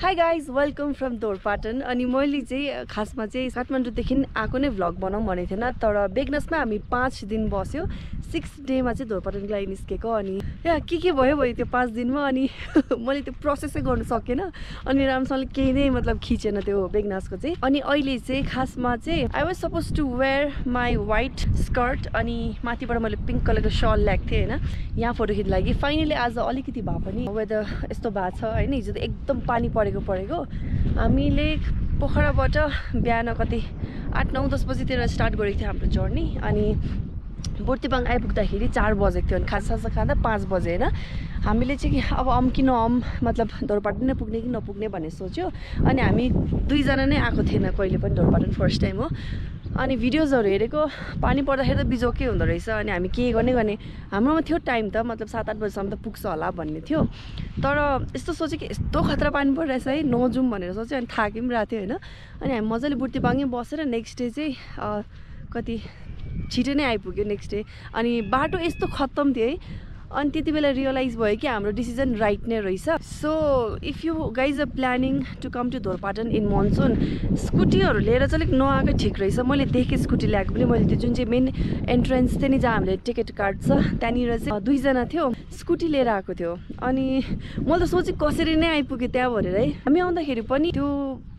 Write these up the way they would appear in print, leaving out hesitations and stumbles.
High guys welcome from Dhorpatan. अनि मैले चाहिँ खासमा चाहिँ काठमाडौँदेखि आएको नै भ्लग बनाऊँ भनेको थिएन, तर बेगनसमा हामी 5 दिन बस्यो। 6th डेमा चाहिँ दोरपाटनको लागि निस्केको। अनि यहाँ के भयो त्यो 5 दिनमा। अनि मैले त्यो प्रोसेसै गर्नु सकेन, अनि राम्रोसँगले केही नै मतलब खिचेन त्यो बेगनासको चाहिँ। अनि अहिले चाहिँ खासमा चाहिँ I was suppose to wear my white skirt, अनि माथिबाट मैले पिङ्क कलरको सल ल्याएको थिएँ होइन, यहाँ फोटो खिच्नु लागि। फाइनली आज अलिकति भए पनि वेदर यस्तो भएको छ होइन। हिजो त एकदम पानी परेको हामीले पोखराबाट बिहान कति 8-9-10 बजीतिर स्टार्ट गरेको थियो हाम्रो जर्नी। अनि बुर्तिबाङ आइपुग्दाखेरि 4 बजेको थियो। अनि खाजा खाँदा 5 बजे होइन। हामीले चाहिँ अब कि मतलब दोरपाटन नै पुग्ने कि नपुग्ने भन्ने सोच्यो। अनि हामी 2 जना नै आएको थिएन कहिले पनि दोरपाटन, फर्स्ट टाइम हो। अनि भिडियोजहरू हेरेको पानी पर्दाखेरि त बिजोकै हुँदो रहेछ। अनि हामी के गर्ने हाम्रोमा थियो टाइम त, मतलब 7-8 बजीसम्म त पुग्छ होला भन्ने थियो। तर यस्तो सोचेँ कि यस्तो खतरा पानी परिरहेछ है, नजाउँ भनेर सोचेँ। अनि थाकी पनि रहेको थियो होइन। अनि हामी मजाले बुर्तिबाङै बसेर नेक्स्ट डे चाहिँ कति छिटो नै आइपुग्यो नेक्स्ट डे। अनि बाटो यस्तो खत्तम थियो है। अनि त्यति बेला रियलाइज भयो कि हाम्रो डिसिजन राइट नै रहेछ। So if you guys are planning to come to Dhorpatan in monsoon, स्कुटीहरू लिएर चाहिँ अलिक नआएकै ठिक रहेछ। मैले देखेँ स्कुटी ल्याएको पनि। मैले त्यो जुन चाहिँ मेन एन्ट्रेन्स थियो नि, जहाँ हामीले टिकट काट्छ, त्यहाँनिर चाहिँ 2 जना थियो, स्कुटी लिएर आएको थियो। अनि मैले त सोचेँ कसरी नै आइपुगेँ त्यहाँ भनेर है। हामी आउँदाखेरि पनि त्यो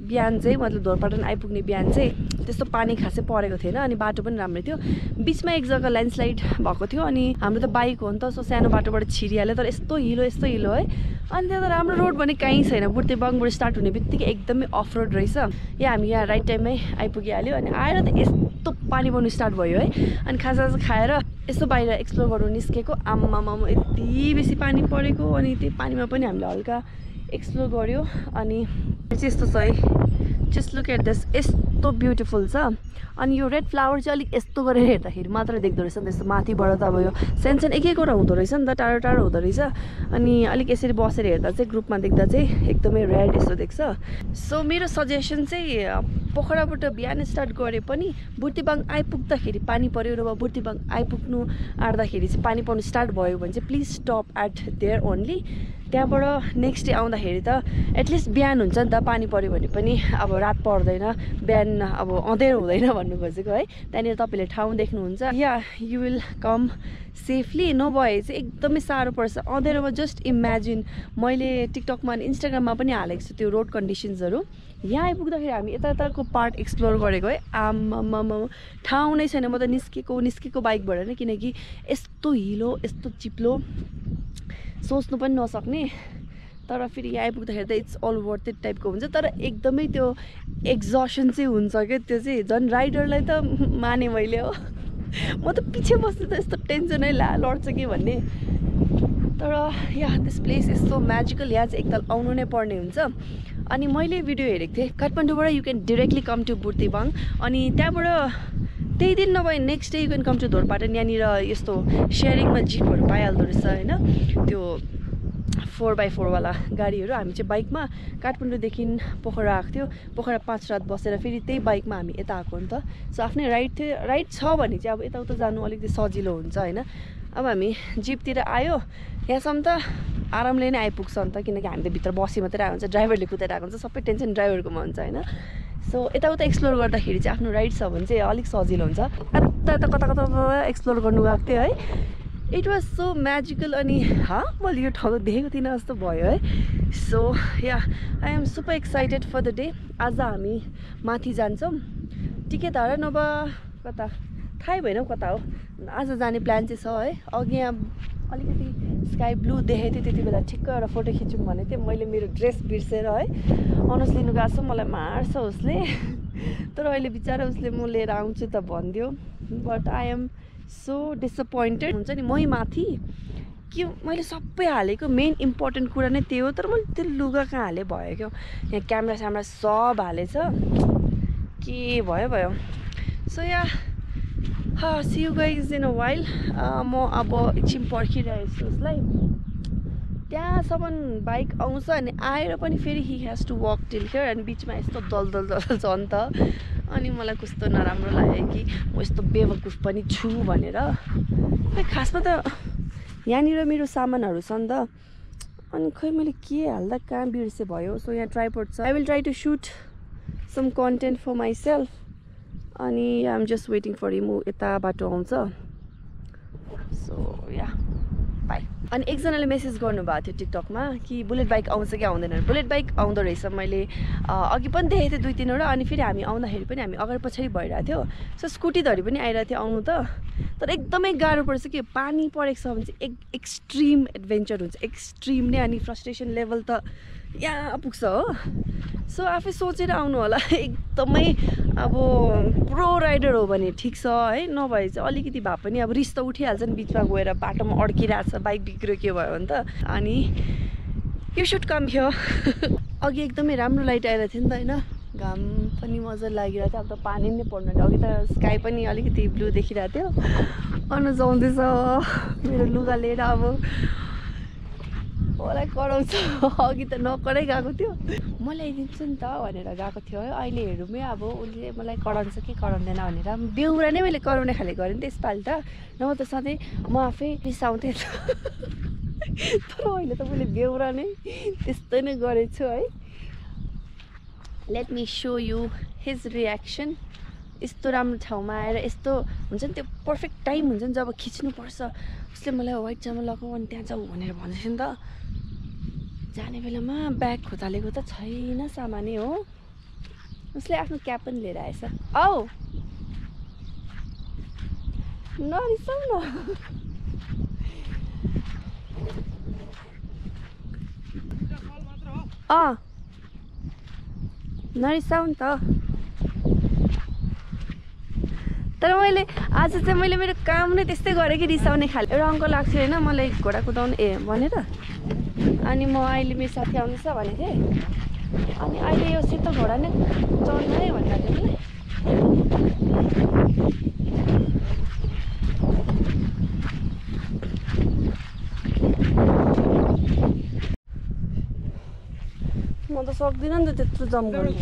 बिहान चाहिँ मतलब दोरपाटन आइपुग्ने बिहान चाहिँ त्यस्तो पानी खासै परेको थिएन। अनि बाटो पनि राम्रै थियो। बिचमा एक जग्गा ल्यान्डस्लाइड भएको थियो। अनि हाम्रो त बाइक हो नि त, सो सानो बाटोबाट छिरिहाल्यो। तर यस्तो हिलो है। अनि त्यहाँ त राम्रो रोड भने कहीँ छैन। बुर्तिबाङबाट स्टार्ट हुने बित्तिकै एकदमै अफ रोड रहेछ। हामी यहाँ राइट टाइममै आइपुगिहाल्यो। अनि आएर त यस्तो पानी पर्नु स्टार्ट भयो है। अनि खाजा खाएर यस्तो बाहिर एक्सप्लोर गर्नु निस्केको। आम्मामा यति बेसी पानी परेको। अनि त्यही पानीमा पनि हामीले हल्का एक्सप्लोर गऱ्यो। अनि चाहिँ यस्तो छ है, जस्ट लुक एट दिस, यस्तो ब्युटिफुल छ। अनि यो रेड फ्लावर चाहिँ अलिक यस्तो गरेर हेर्दाखेरि मात्र देख्दो रहेछ नि, त्यस्तो माथिबाट त अब यो सानसानो एक-एकवटा हुँदो रहेछ नि त, टाढो हुँदो रहेछ। अनि अलिक यसरी बसेर हेर्दा चाहिँ ग्रुपमा देख्दा चाहिँ एकदमै रेड यस्तो देख्छ। सो मेरो सजेसन चाहिँ पोखराबाट बिहान स्टार्ट गरे पनि बुर्तिबाङ आइपुग्दाखेरि पानी पऱ्यो, र बुर्तिबाङ आइपुग्नु आँट्दाखेरि चाहिँ पानी पर्नु स्टार्ट भयो भने चाहिँ please stop at there only. त्यहाँबाट नेक्स्ट डे आउँदाखेरि त एटलिस्ट बिहान हुन्छ नि त, पानी पऱ्यो भने पनि अब रात पर्दैन, बिहान अब अँधेरो हुँदैन भन्नु खोजेको है। त्यहाँनिर तपाईँले ठाउँ देख्नुहुन्छ, या यु विल कम सेफली। नभए चाहिँ एकदमै साह्रो पर्छ अँधेरोमा। जस्ट इमेजिन, मैले टिकटकमा अनि इन्स्टाग्राममा पनि हालेको छु त्यो रोड कन्डिसन्सहरू। यहाँ आइपुग्दाखेरि हामी यताको पार्ट एक्सप्लोर गरेको है। आम्मामा ठाउँ नै छैन। म त निस्केको बाइकबाट नै, किनकि यस्तो हिलो यस्तो चिप्लो सोच्नु पनि नसक्ने। तर फेरि यहाँ आइपुग्दाखेरि त इट्स अल वर्थ इट टाइपको हुन्छ। तर एकदमै त्यो एक्जसन चाहिँ हुन्छ क्या, त्यो चाहिँ झन् राइडरलाई त माने मैले हो। म त पछि बस्नु त यस्तो टेन्सनै लड्छ कि भन्ने। तर yeah this place is so magical. यहाँ चाहिँ एकताल आउनु नै पर्ने हुन्छ। अनि मैले भिडियो हेरेको थिएँ काठमाडौँबाट you can directly come to Burtibang. अनि त्यहाँबाट त्यही दिन नभए next day you can come to Dhorpatan. यहाँनिर यस्तो सेयरिङमा जिपहरू पाइहाल्दो रहेछ होइन, त्यो 4x4 वाला गाडीहरू। हामी चाहिँ बाइकमा काठमाडौँदेखि पोखरा आएको थियो। पोखरा 5 रात बसेर फेरि त्यही बाइकमा हामी यता आएको नि त। सो आफ्नै राइड छ भने चाहिँ अब यताउता जानु अलिकति सजिलो हुन्छ होइन। अब हामी जिपतिर आयो, यहाँसम्म त आरामले नै आइपुग्छ नि त, किनकि हामी त भित्र बसी मात्रै आएको हुन्छ, ड्राइभरले कुदाएर आएको हुन्छ, सबै टेन्सन ड्राइभरकोमा हुन्छ होइन। सो यताउता एक्सप्लोर गर्दाखेरि चाहिँ आफ्नो राइड छ भने चाहिँ अलिक सजिलो हुन्छ। कता एक्सप्लोर गर्नु गएको थियो है। It was so magical. अनि मैले यो ठाउँ त देखेको थिइनँ जस्तो भयो है। So yeah I am super excited for the day. आज हामी माथि जान्छौँ टिकेटार, नभए कता थाहै भएन कता हो। आज जाने प्लान चाहिँ छ है। अघि यहाँ अलिकति स्काई ब्लू देखेको थिएँ, त्यति बेला ठिक्क एउटा फोटो खिचौँ भनेको थिएँ। मैले मेरो ड्रेस बिर्सेर है अनस लिनु गएको छु, मलाई मार्छ उसले। तर अहिले बिचरा उसले म लिएर आउँछु त भनिदियो। But I am so disappointed हुन्छ नि। मै माथि के मैले सबै हालेको, मेन इम्पोर्टेन्ट कुरा नै त्यही हो। तर मैले त्यो लुगा कहाँ हालेँ भयो क्या। यहाँ क्यामेरा सब हालेछ, के भयो। So yeah see you guys in a while. म अब एकछिन पर्खिरहेको छु उसलाई। त्यहाँसम्म बाइक आउँछ। अनि आएर पनि फेरि he has to walk till here. अनि बिचमा यस्तो दलदल छ नि त। अनि मलाई कस्तो नराम्रो लाग्यो कि म यस्तो बेवकुफ पनि छु भनेर। खासमा त यहाँनिर मेरो सामानहरू छ नि त, अनि खै मैले के हाल्दा कहाँ बिर्से भयो सो यहाँ ट्राइपोड छ I will try to shoot some content for myself अनि I am just waiting for him यता बाटो आउँछ सो या बाई अनि एकजनाले मेसेज गर्नुभएको थियो टिकटकमा कि बुलेट बाइक आउँछ कि आउँदैन बुलेट बाइक आउँदो रहेछ मैले अघि पनि देखेको थिएँ 2-3वटा अनि फेरि हामी आउँदाखेरि पनि हामी अगाडि पछाडि भइरहेको थियो सो स्कुटीधरि पनि आइरहेको थियो आउनु त तर एकदमै गाह्रो पर्छ कि पानी परेको छ भने चाहिँ एक्सट्रिम एडभेन्चर हुन्छ एक्सट्रिम नै अनि फ्रस्ट्रेसन लेभल त यहाँ पुग्छ हो सो आफै सोचेर आउनु होला एकदमै अब प्रो राइडर हो भने ठिक छ है नभए चाहिँ अलिकति भए पनि अब रिस त उठिहाल्छ नि बिचमा गएर बाटोमा अड्किरहेको छ बाइक बिग्रियो के भयो भने त अनि यु सुड कम हियर अघि एकदमै राम्रो लाइट आइरहेको थियो नि त होइन घाम पनि मजाले लागिरहेको थियो अब त पानी नै पर्नु अघि त स्काई पनि अलिकति ब्लू देखिरहेको थियो अनुज आउँदैछ मेरो लुगा लिएर अब मलाई कराउँछ अघि त नकरै गएको थियो म ल्याइदिन्छु नि त भनेर गएको थियो है अहिले हेरौँ है अब उसले मलाई कराउँछ कि कराउँदैन भनेर बेहुरा नै मैले कराउने खाले गरेँ नि त यसपालि त नभए त सधैँ म आफै रिसाउँथेँ तर अहिले त मैले बेहुरा नै त्यस्तै नै गरेछु है let me so you his reaction यस्तो राम्रो ठाउँमा आएर यस्तो हुन्छ नि त्यो पर्फेक्ट टाइम हुन्छ नि जब खिच्नुपर्छ उसले मलाई व्हाइट चामल लगाऊ अनि त्यहाँ जाऊ भनेर भन्दैछ नि त जाने बेलामा ब्याग खोतालेको त छैन सामानै हो उसले आफ्नो क्याप पनि लिएर आएछ औ नरिसाउ न नरिसाउ नि त तर मैले आज चाहिँ मैले मेरो काम नै त्यस्तै गरेँ कि रिसाउने खाले एउटा अङ्क लाग्थ्यो होइन मलाई घोडा कुदाउनु भनेर अनि म अहिले मेरो साथी आउँदैछ भनेको थिएँ अनि अहिले यो सेतो घोडा नै चढ्नु है भनेर मलाई म त सक्दिनँ नि त त्यत्रो जम्प गर्नु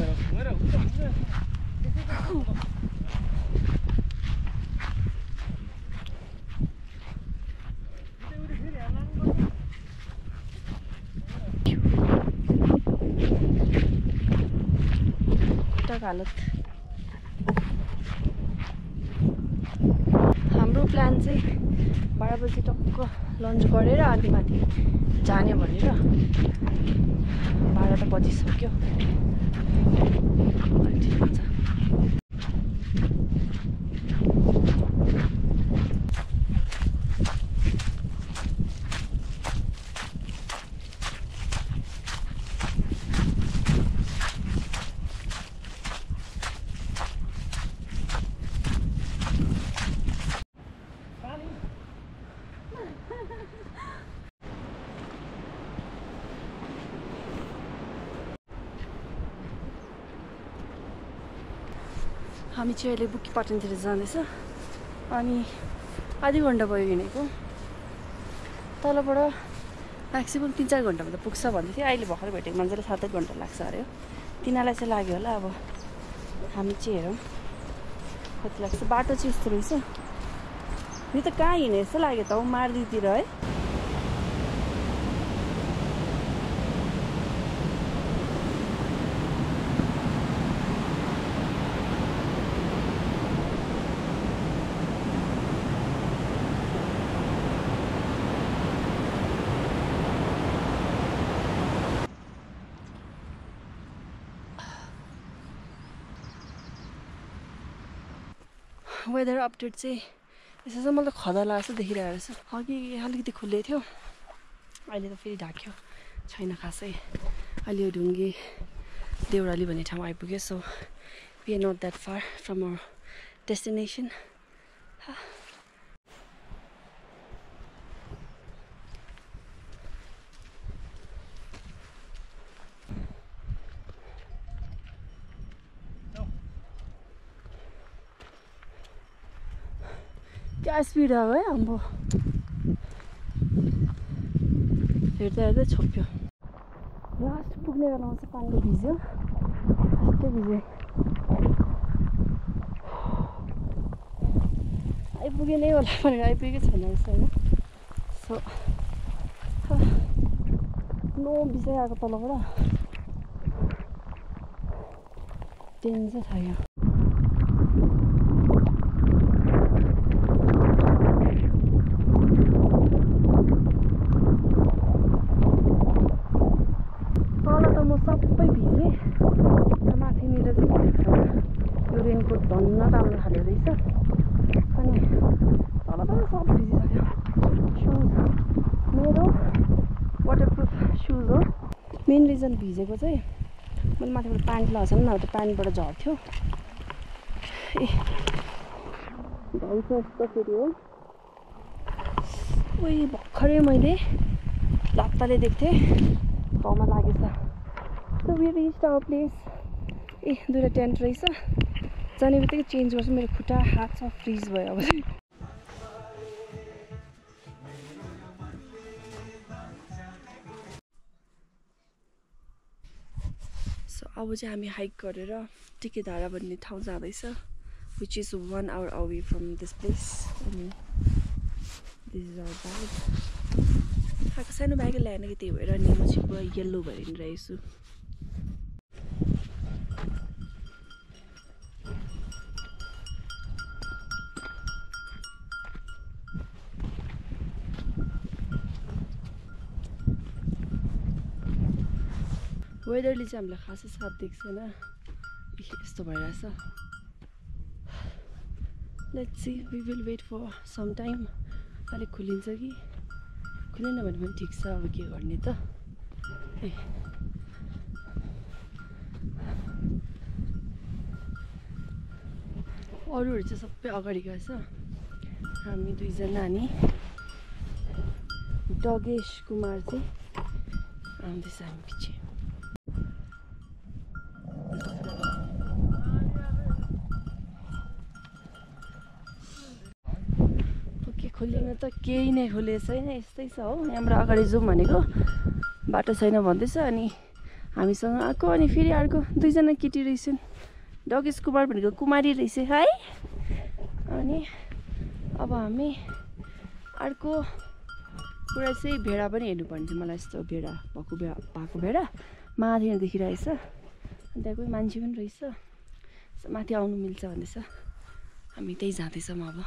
हालत हाम्रो प्लान चाहिँ 12 बजी टक्क लन्च गरेर अनि माथि जाने भनेर 12 त बजिसक्यो ठिक हुन्छ हामी चाहिँ अहिले बुकिपाटनतिर जाँदैछ अनि आधी घन्टा भयो हिँडेको तलबाट म्याक्सिमम् 3-4 घन्टामा त पुग्छ भन्दै थियो अहिले भर्खर भेटेको मान्छेले 7-8 घन्टा लाग्छ अरे तिनीहरूलाई चाहिँ लाग्यो होला अब हामी चाहिँ हेरौँ कति लाग्छ बाटो चाहिँ यस्तो रहेछ यो त कहाँ हिँडे जस्तो लाग्यो त मार्दीतिर है वेदर अपडेट चाहिँ यसो चाहिँ मलाई खदा लाग्छ देखिरहेको रहेछ अघि अलिकति खुल्लै थियो अहिले त फेरि ढाक्यो छैन खासै अहिले यो ढुङ्गे देउराली भन्ने ठाउँ आइपुग्यो so we are not that far from our destination क्या स्पिड आयो है अम्बो हेर्दा हेर्दै छोप्यो लास्ट पुग्ने बेलामा चाहिँ पानीले भिज्यो यस्तै भिज्यो आइपुगे नै होला भनेर आइपुगेकै छैन रहेछ होइन सो स्नो बिसाइ आएको तलबाट डेन्जर छ यहाँ तल त म सबै भिजेँ माथिनिर चाहिँ भिजेको छैन यो रेनकोट धन्न राम्रो खाले रहेछ अनि तल त सब भिजिसक्यो सुज मेरो वाटरप्रुफ सुज हो मेन रिजन भिजेको चाहिँ मैले माथिबाट प्यान्ट लगाएको छैन नभए त प्यान्टबाट झर्थ्यो ए घाउ त फेरि हो ओइ भर्खरै मैले लात्ताले देख्थेँ घाउमा लागेछ so we reached our place a दुईवटा टेन्ट रहेछ जाने बित्तिकै चेन्ज गर्छु मेरो खुट्टा हात सब फ्रिज भयो अब चाहिँ अब चाहिँ हामी हाइक गरेर टिकेधारा भन्ने ठाउँ जाँदैछ which is 1 hour away from this place अनि दिस इज आवर ब्याग आएको सानो ब्याग ल्याएन कि त्यही भएर अनि म चाहिँ पुरा येल्लो भएर हिँडिरहेको छु वेदरले चाहिँ हामीलाई खासै साथ दिएको छैन यस्तो भइरहेछ let's see we will wait for some time अलिक खुलिन्छ कि खुलेन भने पनि ठिक छ अब के गर्ने त ए अरूहरू चाहिँ सबै अगाडि गएछ हामी दुईजना अनि डगेश कुमार चाहिँ आउँदैछ हामी पछि खोलिन त केही नै खोलेको छैन यस्तै छ हो यहाँबाट अगाडि जाउँ भनेको बाटो छैन भन्दैछ अनि हामीसँग आएको अनि फेरि अर्को दुईजना केटी रहेछन् डगेश कुमार भनेको कुमारी रहेछ है अनि अब हामी अर्को कुरा चाहिँ भेडा पनि हेर्नुपर्ने थियो मलाई यस्तो भेडा भएको भेडा माथि देखिरहेछ अनि त्यहाँ कोही मान्छे पनि रहेछ माथि आउनु मिल्छ भन्दैछ हामी त्यही जाँदैछौँ अब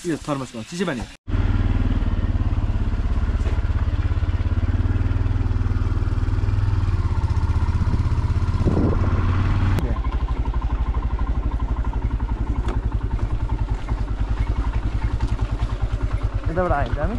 यो थर्मसको चिसो पानी यताबाट आयो हामी